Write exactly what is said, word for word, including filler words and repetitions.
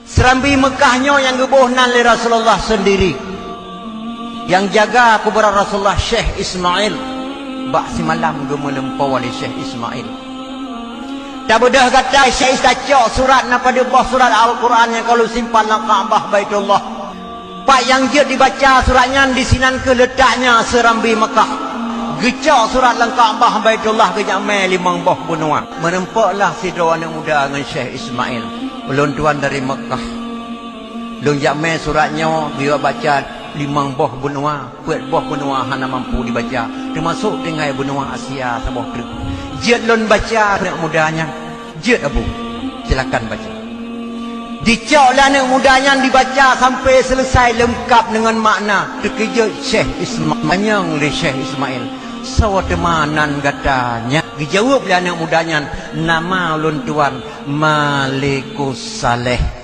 Seurambi Meukah nyoe nyang geuboh nan lé Rasulullah seundiri. Nyang jaga kuburan Rasulullah Syekh Ismail. Bak simalam geumeulumpoe lé Syekh Ismail. Tabeudôh gata, Syekh, tacok surat, na padub boh surat Al-Quran nyang ka lôn simpan lam Ka'bah Baitullah. Pat nyang jeuet dibaca surat nyan, disinan kheueh leutaknya seurambi Meukah. Geucok surat lam Ka'bah Baitullah, geujak mè limong boh beunua. Meurumpoklah sidroe aneuëk muda ngon Syekh Ismail. Ulôn tuan dari Meukah. Lôn jak mè surat nyoe, geuyue baca limong boh beunua, peuet boh beunua hana mampu dibaca, teumasok tinggai beunua Asia saboh treuk. Jeuet lôn baca aneuëk muda nyan. Jeuet, Abu, silakan baca. Dicok lé aneuëk muda nyan, dibaca sampai selesai leungkap deungon makna. Teukeujot Syekh Isma-, tanyong lé Syekh Ismail, "Soe teuma nan gata nyan?" Geujaweueb lé aneuëk muda nyan, "Nama ulôn tuan Malikus Saleh."